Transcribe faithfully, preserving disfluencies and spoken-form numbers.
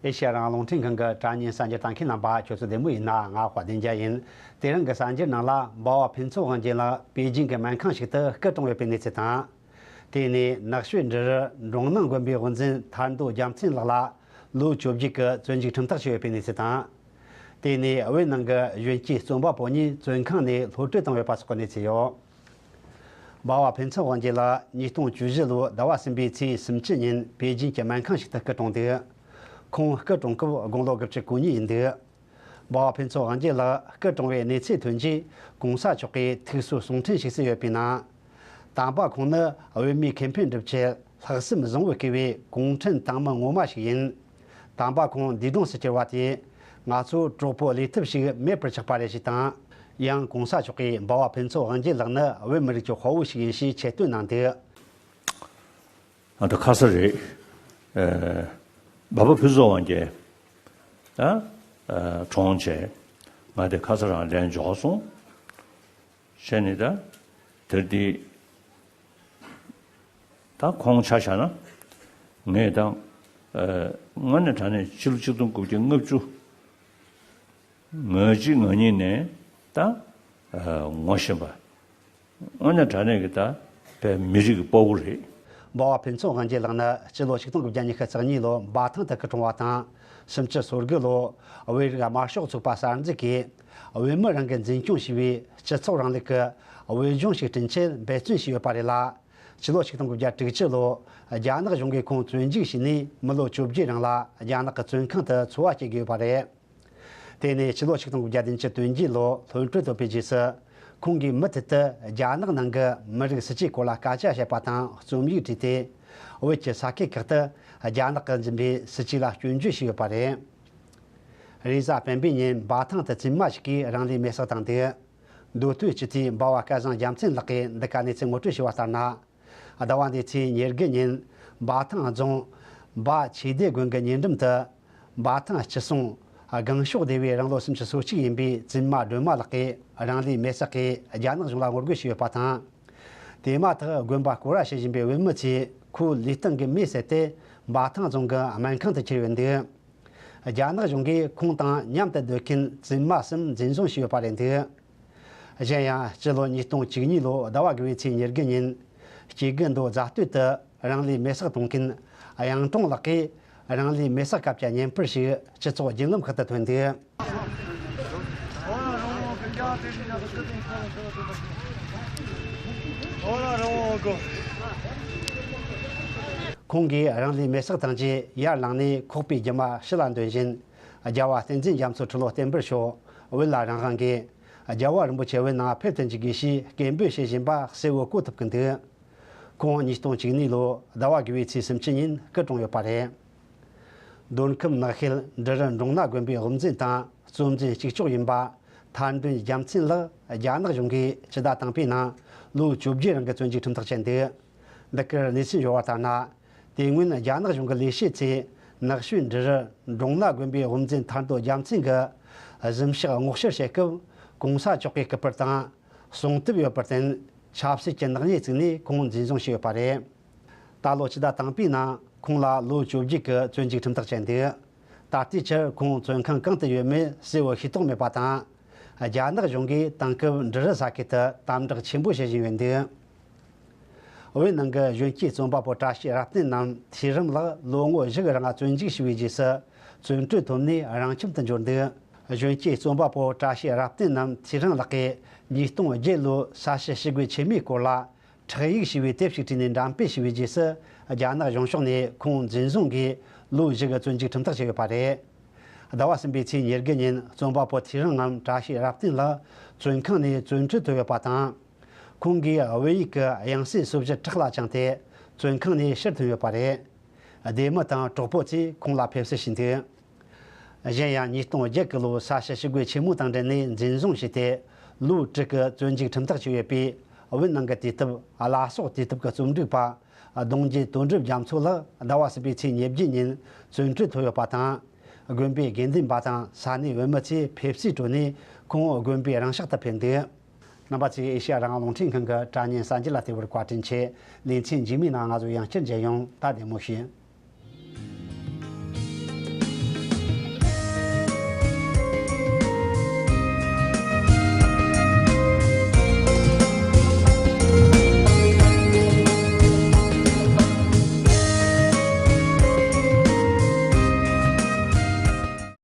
ཨེ་ཤེ་ཡ་རང་དབང་རླུང་འཕྲིན་ཁང་གི་དྲ་བརྙན་གསར་འགྱུར་ལྟ་མཁན་རྣམ་པ་ཁྱོད་ཚོ་བདེ་མོ་ཡིན་ན། ང་དཔལ་ལྡན་རྒྱལ་ཡིན། དེ་རིང་གི་གསར་འགྱུར་ནང་ལ། འབའ་བ་ཕུན་ཚོགས་དབང་རྒྱལ་ལགས་པེ་ཅིང་གི་སྨན་ཁང་ཞིག་ཏུ་སྐུ་གྲོངས་ཡོད་པའི་གནས་ཚུལ་དང་། དེ་ནས་ནགས་ཤོད་འབྲི་རུ་འབྲོང་ནང་དགོན་པའི་དབུ་འཛིན་ཐར་མདོ་རྒྱལ་མཚན་ལགས་ལ་ལོ་བཅོ་བརྒྱད་ཀྱི་བཙོན་འཇུག་ཁྲིམས་ཐག་བཅད་ཡོད་པའི་གནས་ཚུལ་དང་། དེ་ནས་བོད་ནང་གི་གཞོན་སྐྱེས་རྩོམ་པ་པོ་གཉིས་བཙོན་ཁང་ནས་གློད་བཀྲོལ་བཏང་ཡོད་པ་སོགས་ཀྱི་གནས་ཚུལ་ཡོད། འབའ་བ་ཕུན་ཚོགས་དབང་རྒྱལ་ལགས་ཉིས་སྟོང་བཅུ་བཞི་ལོའི་ཟླ་བ་གསུམ་པའི་ཚེས་སུམ་ཅུ་ཉིན་པེ་ཅིང་གི་སྨན་ཁང་ཞིག་ཏུ་སྐུ་གྲོངས་འདུག། ཁོང་སྐུ་གྲོངས་སྐབས་དགུང་ལོ་དགུ་བཅུ་གོ་གཉིས་ཡིན་འདུག། འབའ་བ་ཕུན་ཚོགས་དབང་རྒྱལ་ལགས་སྐུ་གྲོངས་པའི་གནས་ཚུལ་ཐོན་རྗེས། གོང་ས་མཆོག་གིས་ཐུགས་གསོ་གསུང་འཕྲིན་ཞིག་གསུངས་ཡོད་པའི་ནང་། དམ་པ་ཁོང་ནི་བོད་མིའི་ཁེ་ཕན་སྒྲུབ་ཆེད་ལྷག་བསམ་བཟང་བོས་བསྐུལ་བའི་གུང་ཁྲན་ཏང་མི་ངོ་མ་ཞིག་ཡིན། དམ་པ་ཁོང་འདས་གྲོངས་སུ་གྱུར་བ་དེས་ང་ཚོའི་གྲོགས་པོ་བློས་ཐུབ་ཞིག་མེད་པར་ཆགས་པ་རེད་ཞེས་དང་། ཡང་གོང་ས་མཆོག་གིས་འབའ་བ་ཕུན་ཚོགས་དབང་རྒྱལ་ལགས་ནི་བོད་མི་རིགས་ཀྱི་དཔའ་བོ་ཞིག་ཡིན་ཞེས་ཆེ་བསྟོད་གནང་འདུག། ང་ད་ཁ་ས་རེད། ཨེ། འབའ་བ་ཕུན་ཚོགས་དབང་རྒྱལ་ད་ཨེ་གྲོངས་བྱས། ང་དེ་ཁ་ས་རང་ལན་འཇོག་སོང་། བྱས་ནས་ད་དེར་དེ་ད་ཁོང་ཆ་བཞག་ན་ངས་ད་ཨེ་དངོས་གནས་དྲང་གནས་ཕྱི་ལོ་ཆིག་སྟོང་དགུ་བརྒྱ་ལྔ་བཅུ་ང་གཅིག་ང་གཉིས་ནས་ད་ཨེ་ངོ་ཤེས་པ། དངོས་གནས་དྲང་གནས་ཀྱི་ད་བོད་མི་རིགས་ཀྱི་དཔའ་བོ་རེད། འབའ་བ་ཕུན་ཚོགས་དབང་རྒྱལ་ལགས་ནི་སྤྱི་ལོ་ཆིག་སྟོང་དགུ་བརྒྱ་ཉི་ཤུ་རྩ་གཉིས་ལོར་འབའ་ཐང་དུ་སྐུ་གྲོངས་པ་དང་། སུམ་ཅུ་སོ་དགུ་ལོར་བོད་རིགས་དམར་ཤོག་ཚོགས་པ་གསར་འཛུགས་ཀྱིས་བོད་མི་རང་གིས་འཛིན་སྐྱོང་བྱས་པའི་སྤྱི་ཚོགས་རིང་ལུགས་ཀྱི་བོད་ལྗོངས་ཤིག་བསྐྲུན་ཆེད་འབད་བརྩོན་བྱས་ཡོད་པ་རེད་ལ། སྤྱི་ལོ་ཆིག་སྟོང་དགུ་བརྒྱ་དྲུག་ཅུ་ལོར་རྒྱ་ནག་གཞུང་གིས་ཁོང་བཙོན་འཇུག་བྱས་ནས་མི་ལོ་བཅོ་བརྒྱད་རིང་ལ་རྒྱ་ནག་གི་བཙོན་ཁང་དུ་འཚོ་བ་སྐྱེལ་དགོས་པ་རེད། དེ་ནས་ཕྱི་ལོ་ཆིག་སྟོང་དགུ་བརྒྱ་བདུན་ཅུ་དོན་བརྒྱད་ལོར་གློད་བཀྲོལ་ཐོབ་པའི་རྗེས་སུ། ཁོང་གིས་མུ་མཐུད་དུ་རྒྱ་ནག་ནང་གི་མི་རིགས་སྲིད་ཇུས་སྐོར་ལ་སྐད་ཆ་བཤད་པ་དང་རྩོམ་ཡིག་བྲིས་ཏེ། བོད་ཀྱི་ས་ཁུལ་ཁག་ཏུ་རྒྱ་ནག་གིས་འཛིན་པའི་སྲིད་ཇུས་ལ་སྐྱོན་བརྗོད་བྱས་ཡོད་པ་རེད། རེས་གཟའ་སྤེན་པའི་ཉིན་འབའ་ཐང་དུ་བཙུན་མ་ཞིག་གིས་རང་ལུས་མེར་སྲེག་བཏང་འདུག། མདོ་སྟོད་སྤྱི་འཐུས་འབའ་བ་སྐལ་བཟང་རྒྱལ་མཚན་ལགས་ཀྱིས་འདི་ག་གནས་ཚུལ་ངོ་སྤྲོད་བྱས་པ་ལྟར་ན། ཟླ་བ་འདིའི་ཚེས་ཉེར་དགུ་ཉིན་འབའ་ཐང་རྫོང་འབའ་ཆོས་སྡེ་དགོན་གྱི་ཉེ་འགྲམ་དུ། འབའ་ཐང་སྤྱི་སྲུང་སྒང་ཕྱོགས་སྡེ་བའི་རང་ལོ་སུམ་ཅུ་སོ་གཅིག་ཡིན་པའི་བཙུན་མ་སྒྲོལ་མ་ལགས་ཀྱིས་རང་ལུས་མེར་སྲེག་གིས་རྒྱ་ནག་གཞུང་ལ་ངོ་རྒོལ་བྱས་ཡོད་པ་དང་། དེ་མ་ཐག་དགོན་པ་སྐོར་ར་བྱེད་བཞིན་པའི་བོད་མི་ཚོས་ཁོའི་ལུས་སྟེང་གི་མེ་བསད་དེ་འབའ་ཐང་རྫོང་གི་སྨན་ཁང་དུ་ཁྱེར་ཡོད་འདུག། རྒྱ་ནག་གཞུང་གིས་ཁོང་དང་མཉམ་དུ་སྡོད་མཁན་བཙུན་མ་གསུམ་འཛིན་བཟུང་བྱས་ཡོད་པ་རེད་འདུག། གཞན་ཡང་སྤྱི་ལོ་ཉིས་སྟོང་བཅུ་གཉིས་ལོ་ཟླ་བ་དགུ་བའི་ཚེས་ཉེར་དགུ་ཉིན། སྐྱེ་རྒུ་མདོ་རྫ་སྟོད་དུ་རང་ལུས་མེར་སྲེག་གཏོང་མཁན་གཡང་ཀྲོང་ལགས་ཀྱིས་རང་ལུས་མེར་སྲེག་སྐབས་ཀྱི་བརྙན་པར་ཞིག་སྤྱི་ཚོགས་བརྒྱུད་ལམ་ཁག་ཏུ་ཐོན་འདུག། ཁོང་གིས་རང་ལུས་མེར་སྲེག་བཏང་རྗེས་ཡར་ལངས་ནས་ཁོག་པའི་རྒྱུ་མ་ཕྱི་ལ་འདོན་བཞིན། རྒྱལ་བ་བསྟན་འཛིན་རྒྱ་མཚོ་ཁྲི་ལོ་བརྟན་པོར་ཤོག། བོད་ལ་རང་དབང་དགོས། རྒྱལ་བ་རིན་པོ་ཆེ་བོད་ནང་ཕེབས་ཏུ་འཇུག་དགོས་ཞེས་སྐད་འབོད་བྱེད་བཞིན་པ་གསལ་བོ་གོ་ཐུབ་ཀྱི་འདུག། ཁོང་ཉིས་སྟོང་བཅུ་གཉིས་ལོ་ཟླ་བ་དགུ་བའི་ཚེས་སུམ་ཅུ་ཉིན་སྐུ་གྲོངས་ཡོད་པ་རེད། མདོ་ཁམས་ནགས་ཤེལ་འབྲི་རུ་འབྲོང་ནག་དགོན་པའི་དབུ་འཛིན་དང་གཙོ་འཛིན་གཅིག་ལྕོགས་ཡིན་པ་ཐར་འདོན་རྒྱལ་མཚན་ལགས་རྒྱ་ནག་གཞུང་གིས་སྤྱི་ཟླ་དང་པོའི་ནང་ལོ་བཅོ་བརྒྱད་རིང་གི་བཙོན་འཇུག་ཁྲིམས་ཐག་བཅད་འདུག། འདི་གར་གནས་ཚུལ་འབྱོར་བ་ལྟར་ན། དེ་སྔོན་རྒྱ་ནག་གཞུང་གི་ལས་བྱེད་ཚོས་ནགས་ཤོད་འབྲི་རུ་འབྲོང་ནག་དགོན་པའི་དབུ་འཛིན་ཐར་འདོན་རྒྱལ་མཚན་གྱི་གཟིམ་ཤག་སྔོག་བཤེར་བྱེད་སྐབས་གོང་ས་མཆོག་གི་སྐུ་པར་དང་གསུང་དེབ་ཡོད་པར་བརྟེན། ཆབ་སྲིད་ཀྱི་ནག་ཉེས་བཙུགས་ནས་ཁོང་འཛིན་བཟུང་བྱས་ཡོད་པ་རེད། ད་ལོ་སྤྱི་ཟླ་དང་པོའི་ནང་ཁོང་ལ་ལོ་བཅོ་བརྒྱད་ཀྱི་བཙོན་འཇུག་ཁྲིམས་ཐག་བཅད་འདུག། ད་ལྟའི་ཆར་ཁོང་བཙོན་ཁང་གང་དུ་ཡོད་མེད་གསལ་བོ་ཤེས་རྟོགས་མེད་པ་དང་། རྒྱ་ནག་གཞུང་གིས་དེང་སྐབས་འབྲི་རུ་ས་ཁུལ་དུ་དམ་དྲག་ཆེན་པོ་བྱེད་བཞིན་ཡོད་འདུག། བོད་ནང་གི་གཞོན་སྐྱེས་རྩོམ་པ་པོ་བཀྲ་ཤིས་རབ་བརྟན་ནམ་ཐེའུ་རང་ལགས་ལོ་ངོ་བཞི་གི་རིང་བཙོན་འཇུག་བྱས་པའི་རྗེས་སུ། བཙོན་གྲོལ་ཐོབ་ནས་རང་ཁྱིམ་དུ་འབྱོར་འདུག། གཞོན་སྐྱེས་རྩོམ་པ་པོ་བཀྲ་ཤིས་རབ་བརྟན་ནམ་ཐེའུ་རང་ལགས་ཀྱིས་ཉིས་སྟོང་བརྒྱད་ལོའི་ས་བྱི་ཞི་རྒོལ་ཆེན་མོའི་སྐོར་ལ་ཁྲག་ཡིག་ཞེས་པའི་དེབ་ཞིག་བྲིས་ནས་འགྲེམས་སྤེལ་བྱས་པའི་རྗེས་སུ། རྒྱ་ནག་གཞུང་ཕྱོགས་ནས་ཁོང་འཛིན་བཟུང་གིས་ལོ་བཞི་གི་བཙོན་འཇུག་ཁྲིམས་ཐག་བཅད་ཡོད་པ་རེད། ཟླ་བ་གསུམ་པའི་ཚེས་ཉེར་དགུ་ཉིན་རྩོམ་པ་པོ་ཐེའུ་རང་ངམ་བཀྲ་ཤིས་རབ་བརྟན་ལགས་བཙོན་ཁང་ནས་བཙོན་གྲོལ་ཐོབ་ཡོད་པ་དང་། ཁོང་གིས་བོད་ཡིག་གི་དབྱངས་གསལ་སོ་བཞི་ཕྲག་ལ་བཅངས་ཏེ་བཙོན་ཁང་ནས་ཕྱིར་ཐོན་ཡོད་པ་རེད། སྡེ་མི་དང་གྲོགས་པོ་ཚོས་ཁོང་ལ་ཕེབས་བསུ་ཞུས་འདུག། གཞན་ཡང་ཉིས་སྟོང་བརྒྱད་ཀྱི་ལོའི་ས་བྱི་ཞི་རྒོལ་ཆེན་མོ་དང་འབྲེལ་ནས་འཛིན་བཟུང་བྱས་ཏེ། ལོ་དྲུག་གི་བཙོན་འཇུག་ཁྲིམས་ཐག་བཅད་ཡོད་པའི་བོད་ནང་གི་དུས་དེབ་བླ་སྲོག་དུས་དེབ་ཀྱི་རྩོམ་སྒྲིག་པ་གདུང་རྒྱུད་དོན་གྲུབ་རྒྱ་མཚོ་ལགས་ཟླ་བ་གསུམ་པའི་ཚེས་ཉེར་བརྒྱད་ཉིན་བཙོན་གྲོལ་ཐོབ་ཡོད་པ་དང་། དགོན་པའི་དགེ་འདུན་པ་དང་ས་གནས་བོད་མི་ཚོས་ཕེབས་བསུའི་ཁྲོད་ནས་ཁོང་དགོན་པའི་རང་ཤག་ཏུ་ཕེབས་འདུག། རྣམ་པ་ཚོས་ཨེ་ཤེ་ཡ་རང་དབང་རླུང་འཕྲིན་ཁང་གི་དྲ་བརྙན་གསར་འགྱུར་ལ་བལྟས་པར་བཀའ་དྲིན་ཆེ། ལེ་ཚན་རྗེས་མའི་ནང་ང་ཚོ་ཡང་བསྐྱར་མཇལ་ཡོང་། ད་བདེ་མོ་བྱོས།